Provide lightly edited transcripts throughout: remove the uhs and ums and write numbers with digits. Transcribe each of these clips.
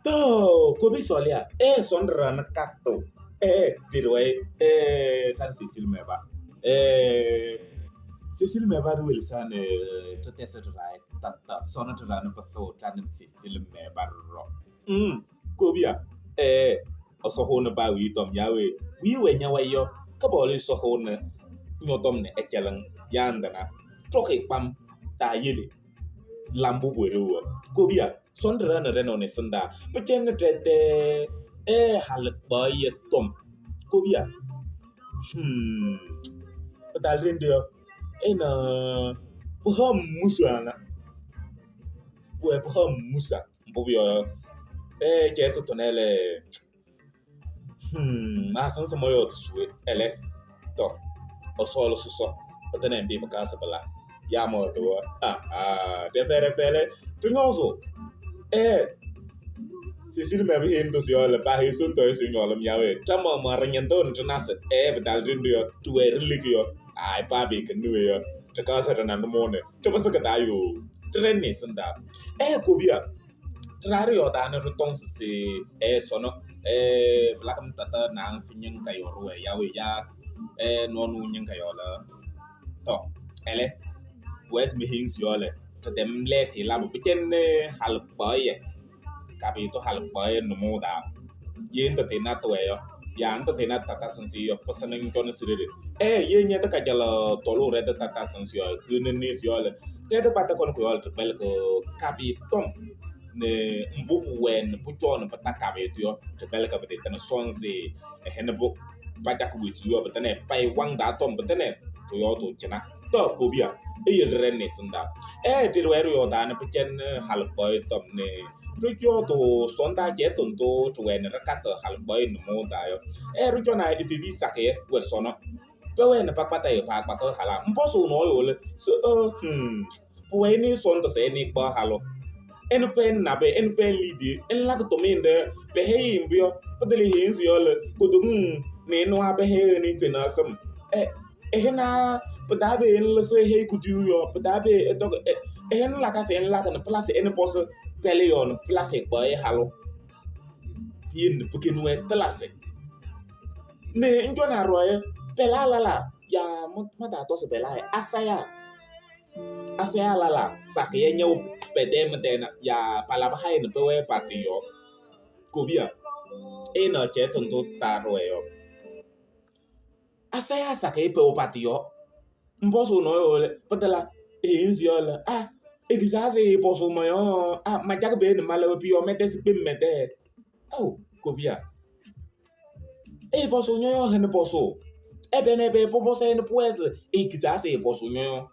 To kobi solia e sondra na kato e dirwe e tan Cecil Meba e Cecil Meba ruel san to tesa to rai tata sona to rana paso tan Cecil Meba ro kobia e osoho na ba wi tom yawe wi we nya wa yo ka bo le soho na nyotom ne ekelang yandana troke pam ta yele lambu bwere wo kobia sondra na reno ne sanda pechen ne tete e hal ba ye tom kobia dal rende e na po musa na po po musa mbobio e che to tonele ma san sa moyo to suwe ele to o solo suso patene mbi makasa bala ya mo to ah de pere pere tu ngoso e Cecil me bi hendo si ole ba he sun to si ngol mi yawe tamo ma renyenton to nas e bedal rindo yo tu e riligi yo ai pa bi kenu yo to ka sa na no ne to ba sa ka yo tren ni sanda e ko bia trari yo da na tong si e sono e blakam tata nang sinyeng kayo ruwe yawe ya e nonu nyeng kayo la to ele wes mi hing si ole to dem le si la bu pichen ne hal pa ye kabi to hal pa ye no mo da yen to te na to yo yan to te na tata san si yo pasaneng jon si re e ye nya ta ka jala to lo re ta tata san si yo ne ne si ole te to pata kon ko yo to bel ko kabi tom ne mbubu wen puchon pata kabe yo to bel ka bete tan sonze e henebo pata ku yo betene pai wang da tom betene to yo to chena to ko bia e ye re ne sanda e ti ro yo da ne pichen hal boy tom ne ru yo to sonda je ton to to wen ra ka to hal boy no mo da yo e ru jo na e bi sake we sono pe we ne pa pa ta yo pa pa ko hala mposo no yo le so pu we ni son to se ni pa halo en pen na be en pen lidi en la to minde be he imbio padeli hin si ole kudum ne no abe he ni pena sam e e na padabe en la se he kudu yo padabe e to e en la ka se en la ka na place en pos pele yo no place pa e halo yin pukin we place ne njo na ro e pela la la ya mo da to se pela e asaya asaya la la sak ye nyo pede mede na ya palaba hai no pewe patiyo kobia e no che tonto taro yo asaya sak ye pe patiyo mboso no yo le padala e nzi ole ah e gizase e boso mo yo ah majak be ni mala bi yo mede si pe mede oh kobia e boso nyo yo hen boso e be ne be bobo se ne pues e gizase e boso nyo yo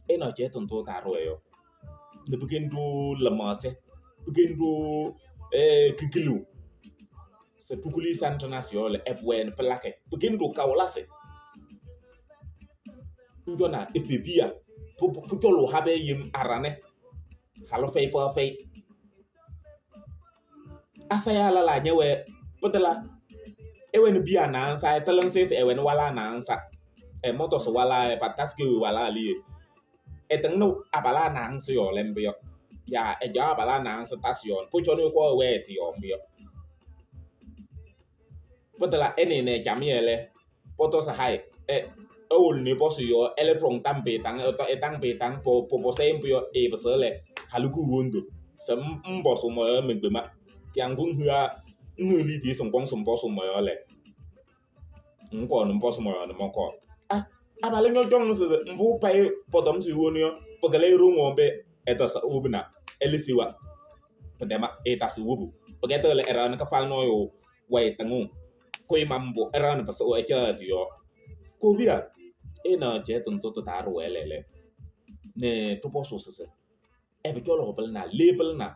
e no che tonto taro yo ne bugendu lamase bugendu e kikilu se tukuli santonasiole e bwen plake bugendu kawlase njona efebia putolo habe yim arane halo fei po fei asaya la la nyewe potela ewen bia na ansa etelan se ewen wala na ansa e motos wala e pataske wala li eteng no abala na ansa yo lembe yo ya e ja abala na ansa tasion pucho no ko we ti yo mbio potela ene ne jamiele potosa hai e ol ne boss yo electron tam be tang e tang be tang po po se mbio e besele haluku wondo se mboso mo megbe ma kiangun hua nguli di song kong som boso mo yo le ngko no boso mo yo no mo ko Abalʋ ñɔcɔŋ sɩsɩ mbʋ payɩ pɔtɔm sɩ wonu yɔ pɩkɛlɛ ɖoŋ wɔmbe ɛtasa wobina elisiwa pɩtɛma ɛtasɩ wobu pɩkɛtɛlɛ ɛɖaɣnɩ kafalɩ nɔɔyʋ wayɩ tɩŋʋ kʋyɩ mambo ɛɖaɣnɩ pɩsɩ ɛcɛ tɩ yɔ kobia ena cɛtɩ ntʋtʋ taarʋ ɛlɛlɛ ne tʋpɔsʋ sɩsɩ ɛbɩcɔlɔ pɩlna lee pɩlna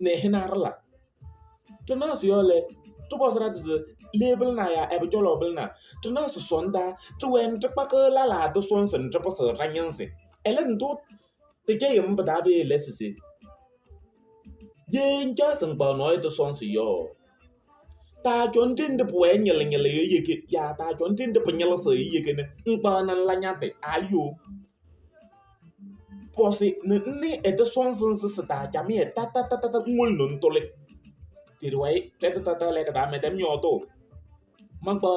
ne hɩnaarla tɩnaasɩ yɔ lɛ tʋpɔsɩ tɩsɩ lee pɩlna ya ɛbɩcɔlɔ pɩlna tɩnaasɩ sɔnda tɩwɛn tɩkpakɩ lala tɩ sɔnsɩ tɩpɩsɩ ɖanyɩnsɩ ɛlɛ ntʋ tɩcɛyɩm pɩtaa bee lɛ sɩsɩ ye ŋcɛsɩ ŋkpaɣ nɔɔyʋ tɩ sɔnsɩ yɔ taa cɔn ɖenɖe pʋwɛɛ ñɩlɩ ñɩlɩ yɔ yeke yaa taa cɔn ɖenɖe pɩñɩlɩsɩ yeke ne ŋkpaɣ nɛ ŋla ñatɩ ayo pɔsɩ nɛ ŋnɩ ɛtɩ sɔnsɩ nsɩsɩ taa camɩyɛ tatatatata ŋwolo nɛ ŋtʋlɩ tɩɖɩwayɩ tɛtɛ tata lɛ kɩtaa mɛtɛm yɔɔtʋ mankpa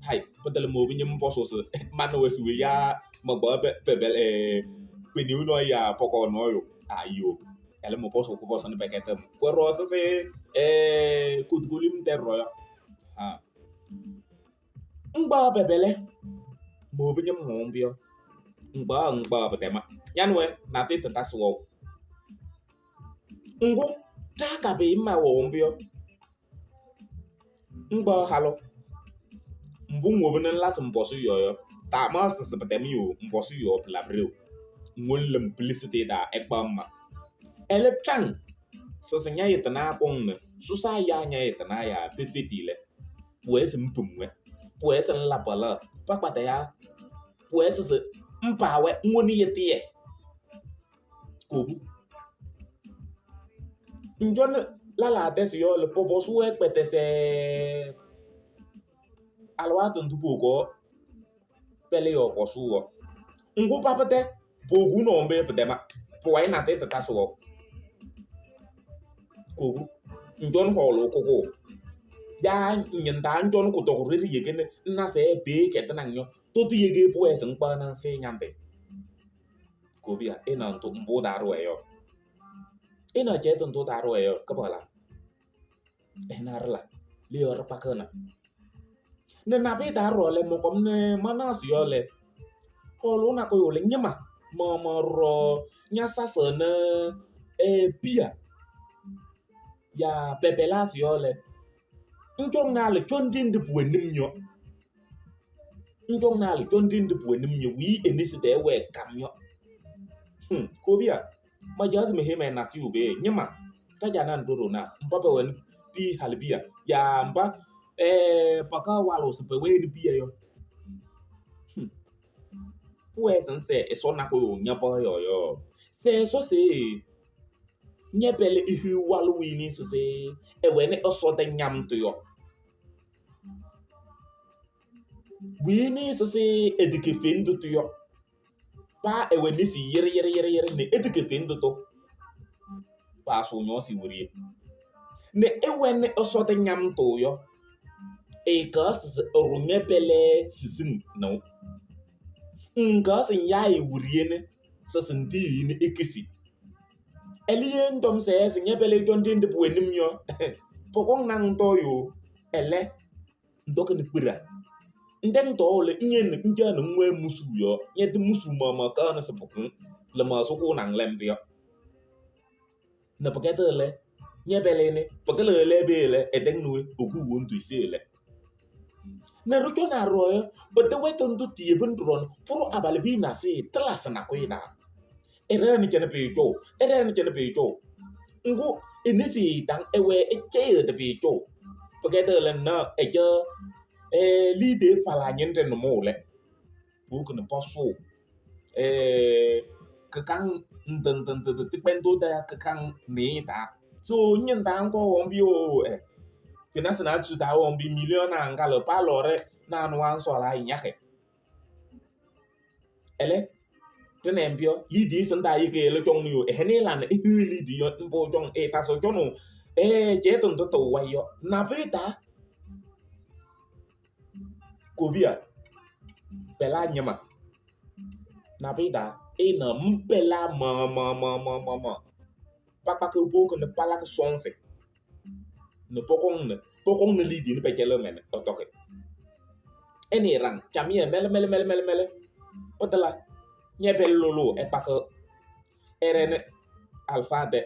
hay pɩtɛlɛ mobi nyɩm pɔsʋsɩ manɛ wɛsɩ ya magba pɛbɛl peniw nɔ ya pɔkɔ nɔyo ayo ɛlɛ mo pɔsʋ kʋ pɔsʋ nɛ pɛkɛtɛm pʋrɔ sɩsɩ kutukulim tɛ rɔyɔ ha ŋgba pɛbɛlɛ mobi nyɩm hɔnbɩɔ ŋgba ŋgba pɩtɛma nyanwɛ natɩ tɩtasɩ wɔ ŋgʋ taa be ma wɔnbɩɔ ŋgba halɔ mbʋ ŋwobi nɛ ŋlasɩ mpɔsʋ yɔyɔ taa ma sɩsɩ pɩtɛm yo mpɔsʋ yɔ pɩlabreo ŋwolo mpilisi taa ɛkpa ma ɛlɛ tsaŋ sɩsɩ nya yɩtɩna kɔŋ nɛ susa ya nya yɩtɩna ya pefeti lɛ pʋwɛɛ sɩ mpum wɛ pʋwɛɛ sɩ ŋla pɔlɔ pakpata ya pʋwɛɛ sɩsɩ mpaawɛ ŋwoni yɩtɩyɛ kobu njɔnɩ lala tɛsɩ yɔ lɛ pɔpɔsʋ wɛ kpɛtɛsɛɛ alɩwaatʋ ndʋ pokɔɔ pɛlɛ yɔ pɔsʋ wɔ ŋgʋ papɩtɛ poku nɔɔmbe pɩtɛma pʋwayɩ natɩ tɩtasɩ wɔ kobu njɔnɩ hɔɔlʋ kʋkʋ ya nyɩntaa njɔnɩ kʋtɔkʋ ɖeɖe yeke nɛ ŋnasɛɛ bee kɛtɩnaŋ yɔ tʋtʋ yeke pʋwɛɛ sɩ ŋkpaɣ nɛ ŋsɩ nyandɩ kobia ena ntʋ mbʋ taarʋ yɔ ena cɛtʋ ntʋ taarʋ yɔ kɩpɔla ɛhɩnaarɩla leyɔ rɩkpakɩna nɛ nabɩ taarɔ lɛ mɔkɔm nɛ manasɩ yɔ lɛ hɔɔlʋ na kʋyʋ lɛ nyɩma mɔ rɔ nyasasɩ nɛ pia ya pɛpɛlasɩ yɔ lɛ ŋjɔŋ na lɛ cɔndɩndɩ pʋwɛ nim yɔ ŋjɔŋ na lɛ cɔndɩndɩ pʋwɛ nim yɔ wii enisi tɛɛ wɛ kam yɔ kobia ma jazi me hema na tiu be nyima taja na ndoro na mba pe wen pi halbia ya mba paka walo se pe wen pia yo pʋwɛ sɩ ŋsɛ ɛsɔ na ko yo nyapa yo yo sɛ so se nyɛpɛlɛ ihu walo wini sise ɛwɛ ne ɔsɔ tɛ nyam to yɔ wini sise edike fendu to yɔ pa ɛwɛ ne si yere yere yere yere ne edike fendu to pa so nyɔ si wurie ne ɛwɛ ne ɔsɔ tɛ nyam to yɔ eka sise ɔro nyɛpɛlɛ sisim no nga si ya e wurie ne sise nti yi ne ekisi eliye ntɔm sɛ sɛ nyɛpɛlɛ jɔndende pʋwɛ nim yɔ pɔkɔŋ na ŋtɔ yo ɛlɛ ntɔkɛ ne kpira ndɛŋ tɔ le nye ne ŋdza ne ŋwɛ musu yɔ nye ti musu ma ma ka ne se pɔkɔŋ le ma soko na ŋlɛm yɔ ne pɔkɛtɛ lɛ nyɛpɛlɛ ne pɔkɛlɛ lɛ be lɛ ɛdɛŋ noe oku wo ŋtu ise lɛ ne rutɔ na rɔ yɔ bɛtɛ wɛtɛ ŋtu tie bi ŋturɔ pʋrʋ abali bi na se tɩlasi na koyi na ɛrɛ ni kyɛnɛ pee tso ɛrɛ ni kyɛnɛ pee tso ŋgu enisi tang ɛwɛ ɛtsɛ yɛ tɛ pee tso pɔkɛtɛ lɛ na ɛtsɛ lide fala nyɛndɛ numu lɛ buku ne pɔsu kekang ntɛntɛntɛ tikpɛnto da kekang nee ta so nyɛnta ŋkɔ wɔn bi o finance na tu ta wɔn bi million na nga le pa lɔrɛ na anu wa nsɔ la nyakɛ ɛlɛ tene mpio lidi senta yike le chong yo ehene lan e hu lidi yo mbo chong e ta so chono e che ton to to wa yo na pe ta kobia pela nyama na pe ta e na mpela ma ma ma ma ma ma papa ke bo ke ne pala ke sonse ne pokong ne lidi ne pe chele men otoke Ɛ nɩ ɖaŋ camɩyɛ mɛlɛ mɛlɛ mɛlɛ mɛlɛ mɛlɛ pɩtɩla ñɛ-pɛlɛ lʋlʋʋ ɛkpakɩ ɛɖɛnɩ alfa tɛ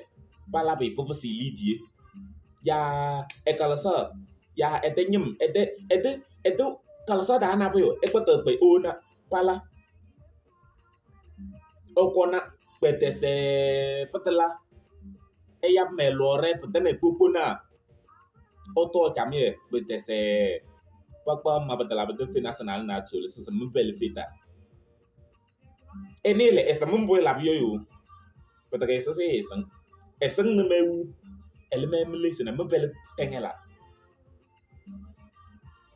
palabɩ pɩpɩsɩ liidiye yaa ɛ-kalɩsaɣ yaa ɛ-tɛ ñɩm ɛ-tɛ ɛ-tɛ ɛ-tɛ kalɩsaɣ taa nabʋyʋ ɛkpɛtɩɣ kpɛ ewona pala ɛkɔna kpɛtɛsɛɛ pɩtɩla ɛyabɩ mɛ lɔɔrɛ pɩtɛnɛ kpokpona ɔtɔɔ camɩyɛ kpɛtɛsɛɛ pakpa ma pɩtɩla pɩtɛ fe national na tsole sɩsɩ mɩ-pɛlɛ feta ɛnɩɩ lɛ ɛsɩm mbʋ ɛlabɩ yɔ yo pɩtɛkɛ ɛsɩsɩ ɛsɩŋ ɛsɩŋ nɛ mɛ wu ɛlɛ mɛ mɩ-lesi nɛ mɩ-pɛlɛ tɛŋɛ la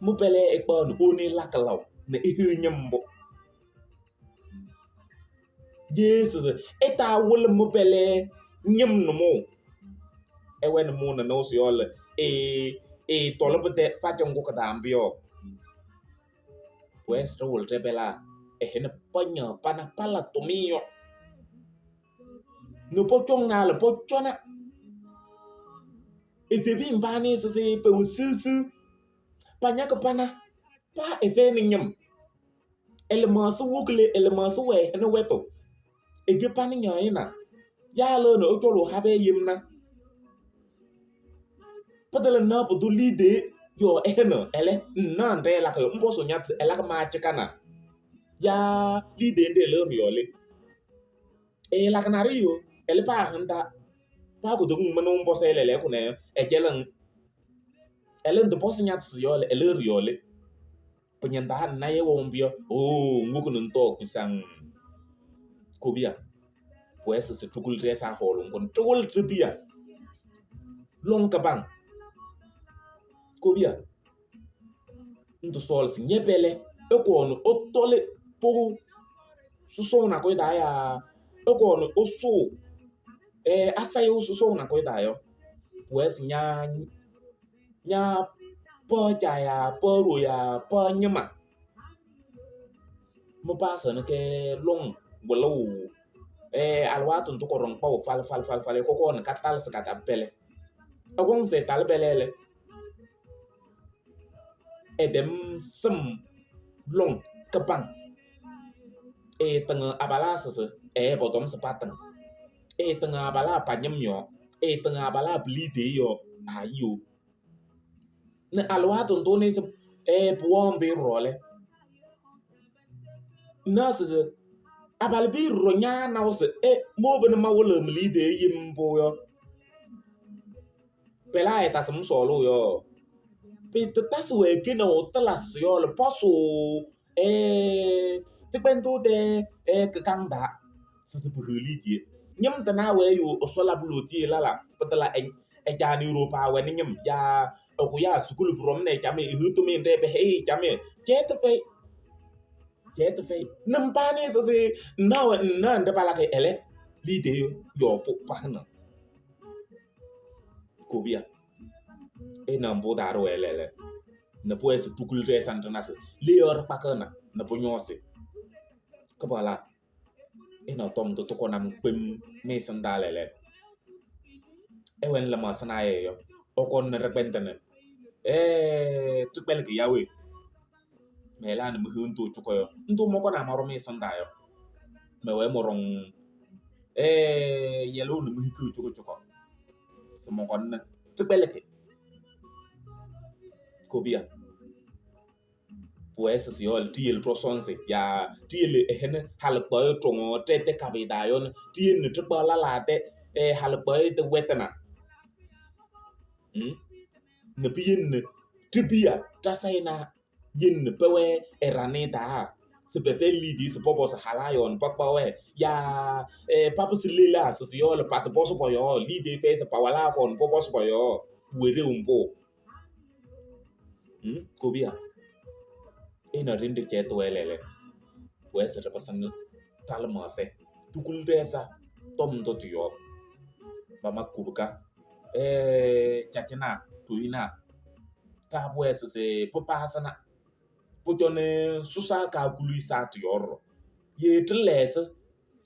mɩ-pɛlɛ ɛkpaɣnɩ one lakɩlaʋ nɛ ehiɣ ñɩm mbʋ ye sɩsɩ ɛtaawɩlɩ mɩ-pɛlɛ ñɩm nʋmɔʋ ɛwɛnɩ mʋ nɛ nɔɔsɩ yɔ lɛ ee tɔlɩ pɩtɛ facɛ ŋgʋ kɩ-taa mbʋ yɔ pʋwɛɛ se ɖɩwɩlɩ ɖɛ-pɛlaa ɛhɛnɩ pañaɣ pana pala tʋmɩyɛ yɔ nɛ pɔcɔŋnaa lɛ pɔcɔna evebi mbaanɩ sɩsɩ pɛwɛ siɣsiɣ pañakɩ pana paa ɛfɛyɩnɩ ñɩm ɛlɩmaɣzɩ wokile ɛlɩmaɣzɩ wɛ ɛhɛnɩ wɛtʋ eke panɩ ñaɣyɩna yaa lɛɣnɩ ɛcɔlʋʋ habɛɛ yem na pɩtɩlɩ na pʋdʋ liidee yɔ ɛhɛnɩ ɛlɛ nna nɖɛ ɛlakɩ yɔ ŋpɔzʋ ñatɩ ɛlakɩ ma cɩkana yaa liidee nɖɛ lɛɣrɩ yɔ le ɛɛlakɩ naɖɩ yo ɛlɛ paa hɩnta paa kutokiŋ mɩnʋ ŋpɔsɩ ɛlɛ kʋnɛ ɛcɛlɩŋ ɛlɛ ŋtɩpɔsɩ ñatɩ yɔ lɛ ɛlɛɣrɩ yɔ le pɩñɩntaa nna yɛ wɔ mbʋ yɔ oo ŋwokini ŋtɔɔ kpisaŋ kobiya pʋwɛɛ sɩsɩ ɖikuli ɖɛ-ɛza hɔɔlʋ ŋgʋ ɖɩwɩlɩ ɖi-piya lɔŋ kɩbaŋ kobiya ŋtɩsɔɔlɩ se ñɛ-pɛlɛ ɛkɔɔ nɛ ɛtɔlɩ pʋʋ sɔsɔʋ nakʋyʋ taa yaa ɛkɔɔ nɛ ɛsʋʋ asayʋʋ sɔsɔʋ nakʋyʋ taa yɔ pʋwɛɛ se ña ña pɩɣa yaa pɩɣa ɖo yaa pɩɣa ñɩma mɩ-paasɩnɩ kɛ lɔŋ wɩlʋʋ alɩwaatʋ ndʋ kɔɖɔŋ kpaʋ falɩ falɩ falɩ falɩ kɔkɔɔ nɛ katalɩsɩ ka-pɛlɛ ɛkɔŋ se ɛtalɩ pɛlɛ lɛ ɛtɛm sɩm lɔŋ kɩbaŋ ɛɛtɩŋɩɣ abalaa sɩsɩ ɛɛ pɔtɔm se patɩŋ ɛɛtɩŋɩɣ abalaa pa-ñɩm yɔɔ ɛɛtɩŋɩɣ abalaa p-liidee yɔɔ ayiyo nɛ alɩwaatʋ ndʋ nɩ se pʋwɔɔ mbʋ ɖɔɖɔ lɛ na sɩsɩ abalɩbiya ɖɔɖɔ ña naʋ se mowobini mawɩlɩɣ mi-liidee yem mbʋ yɔ pɛlɛ ɛtasɩm sɔɔlʋʋ yɔ pɩtɩtasɩ wɛ kenaʋ tɩlasɩ yɔ lɛ pɔsʋʋ tɩkpɛndʋʋ tɛ kɩkaŋ taa sɩsɩ pɩhɩɣ liidiye ñɩm tɩnaa wɛɛ yo Ɛsɔ labɩ lootiye lala pɩtɩla ɛcaanɩ Europa wɛnɩ ñɩm yaa ɛkʋyaa sukulu pʋɖɔmnɩ camɩyɛ ehiɣ tʋmɩyɛ nɖɛ pɛhɛyɩ camɩyɛ cɛɛtɩ fɛyɩ cɛɛtɩ fɛyɩ nɛ mpaanɩ sɩsɩ nnaɣ nna nɖɛ palakɩ ɛlɛ liidee yɔɔ pʋ pahɩnɩ kobiya ɩna mbʋ taa ɖɩwɛɛ lɛlɛ nɛ pʋwɛɛ se ɖikuli ɖɛ-ɛza nɛ ɖɩna se le yɔ ɖɩkpakɩɣna nɛ pʋñɔɔsɩ kɩpaɣlaa ɩna tɔm ndʋ tɩkɔnam kpem mɩ-ɛsɩndaa lɛlɛ ɛwɛnɩ lɩmaɣza naayɛ yɔ ɛkɔnɩ ɖɩkpɛndɩnɩ ɖɩkpɛlɩkɩ ya we mɛ lɛ nɛ mehiɣ ndʋ cʋkɔ yɔ ndʋ mɔkɔnaa maɖʋ mɩ-ɛsɩndaa yɔ mɛwɛɛ mɔɖɔŋ yɛlʋʋ nɛ mehikiɣ cʋkɔ cʋkɔ se mɔkɔnɩ ɖɩkpɛlɩkɩ kobiya pʋwɛɛ sɩsɩ yɔ ɖiyele ɖɔsɔnzɩ yaa ɖiyele ɛhɛnɩ halɩkpaɣyɛ ɖɔŋɔɔ ɖɛ-tɛ kabɩ taa yɔ nɛ ɖiyele nɛ ɖɩkpaɣ lɛlaa tɛ halɩkpaɣyɛ tɛ wɛtɩna nɛ piyele nɛ ɖi-piya ɖasayɩnaa yele nɛ pɛwɛɛ ɛɖanɩ taa se pɛfɛyɩ liidiye se pɔpɔzɩ halaa yɔɔ nɛ pakpaɣ-wɛ yaa papɩsɩ lelaa sɩsɩ yɔ lɛ patapɔzɩ pɔ-yɔɔ liidiye fɛyɩ se pawalaa kɔɔ nɛ pɔpɔzɩ pɔ-yɔɔ pʋwɛ ɖeu mbʋ kobiya ɩna ɖenɖe cɛtɩ wɛ lɛlɛ pʋwɛɛ se ɖɩpɩsɩnɩ ɖa-lɩmaɣzɩ ɖikuli ɖɛ-ɛza tɔm ndʋ tɩ-yɔɔ pama kubuka cacɩnaa toyinaa ɖa pʋwɛɛ sɩsɩ pɩpaasɩna pʋcɔnɩ sʋsaa kaakului saa tɩ-yɔɔ ɖɔɖɔ ye ɖɩlɛɣzɩ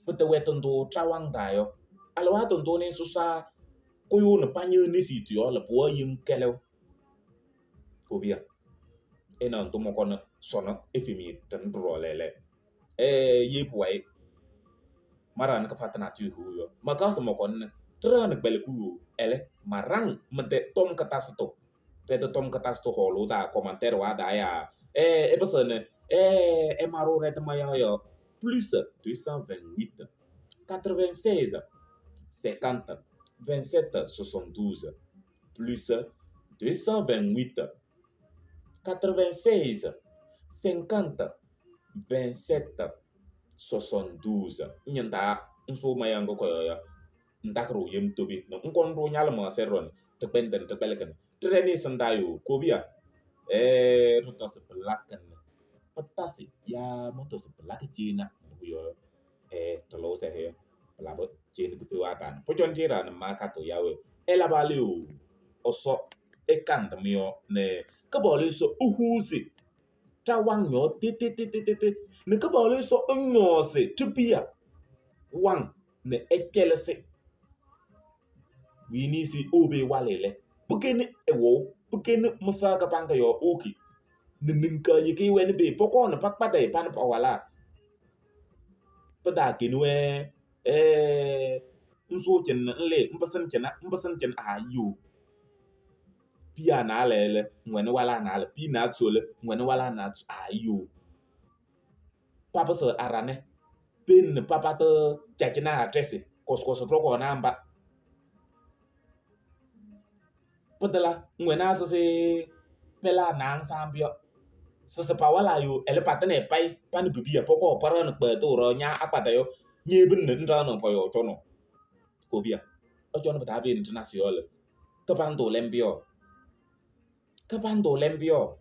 pɩtɛwɛtɩ ndʋ ɖawaŋ taa yɔ alɩwaatʋ ndʋ nɩ sʋsaa kʋyʋʋ nɛ pañɩɣ nesi tɩ-yɔɔ lɛ pʋwɛɣ yem kɛlɛʋ kobiya ɩna ndʋ mɔkɔnɩ Sɔnɔ FMI tɩnɩ ɖɔɖɔ lɛɛlɛ. Ye pʋwayɩ maraŋ ka fatana tɩ hu yo. Makasa mɔkɔnne tɩraŋ kpɛlɩku yo. Ɛlɛ maraŋ mɩtɛ tɔm katasɩtʋ. Tɛtɛ tɔm katasɩtʋ hɔɔlʋʋ taa commentaire wa taa ya. Ɛpɩsɩnɩ emaru rɛtɛ maya yo. Plus 228 96 50 27 72, plus 228 96 50 27 72. Nyanda nso mayango koyoyo ndakro yem tobi no nkondo nyala mo serron te benden te belken treni sandayo kobia rotos blacken patasi ya motos black china buyo to lo se he labo chini kupi watan pochon tira na makato yawe ela baliu oso ekanda mio ne kabole so uhusi ta wang yo te te te te te te ne kabole so ngose tupia wang ne ekelese wini si obe walele pukene ewo pukene musaka panka yo oki ne ninka yiki weni be poko na pakpata e pan pa wala pada kinwe nso chen nle mbasan chen mbasan chen ayo pia na alele ngwene wala na ale pi na tsole ngwene wala na ayo papa so arane pin papa to chachina address koskoso troko na mba padala ngwene aso se pela na nsambio so se pawala yo ele patene pai pan bibia poko paro na kpeto ro nya akpata yo nye bin nda no po yo chono kobia o chono bata be international kapando lembio kapando lembio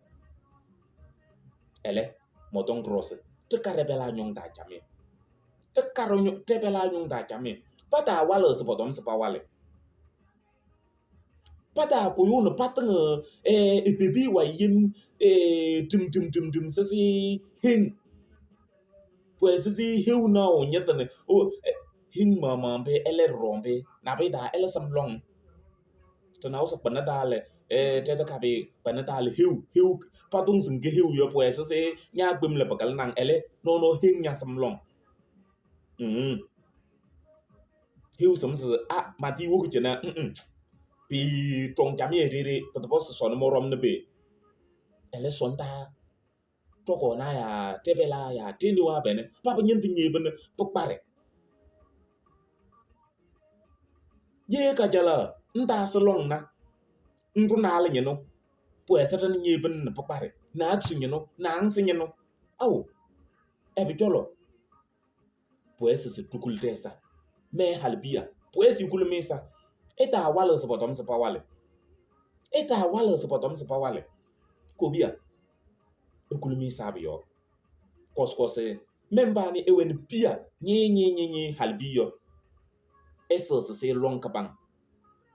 ele motong rose te karebela nyong da chame te karonyo te bela nyong da chame pata wala se potom se pawale pata koyo no pateng e baby wa yin dim dim dim dim se si hin pues si hiu na o nyetane o hin mama be ele rombe na be da ele sam long to na o pana dale te da ka be pana dale hiu hiu patung sing ke hiu yo pues si nya gbim le bakal nang ele no no hin nya sam long hiu sam se a ma ti wo ke na pi tong jam ye re re pa bo so no mo rom ne be ele sonta toko na ya tebela ya tini wa bene papa nyenti nyebene pokpare ye ka jala nta selong na ndu na ala nyeno pues ran nyebene pokpare na atsu nyeno na ansi nyeno aw e bi jolo pues se tukultesa me halbia pues yukulmesa eta wala se potom se pawale eta wala se potom se pawale kobia ekulumi sabi yo koskose memba ni ewen pia nyi nyi nyi nyi halbi yo eso se se long kabang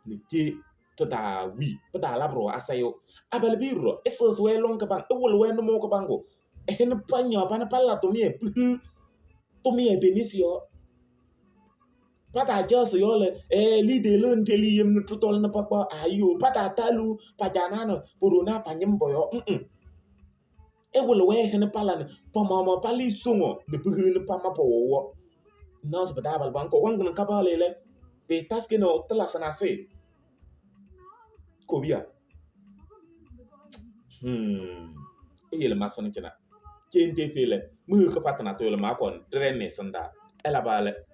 ni ke to da wi pa da labro asayo abal biro eso se we long kabang e wol we no mo kabango e hen panyo pa na pala to mi e to mi e benisio pata jos yo le li de lon teli yem no tutol na papa ayo pata talu pajanano porona panyimbo yo e wol we hen pala ne pamama pali sungo ne buhu ne pama po wo nas badabal banko wang ka bale le be taske no tla sana se kobia e yele mason kena kente pele mu ka patana to le ma kon trene sanda ela bale.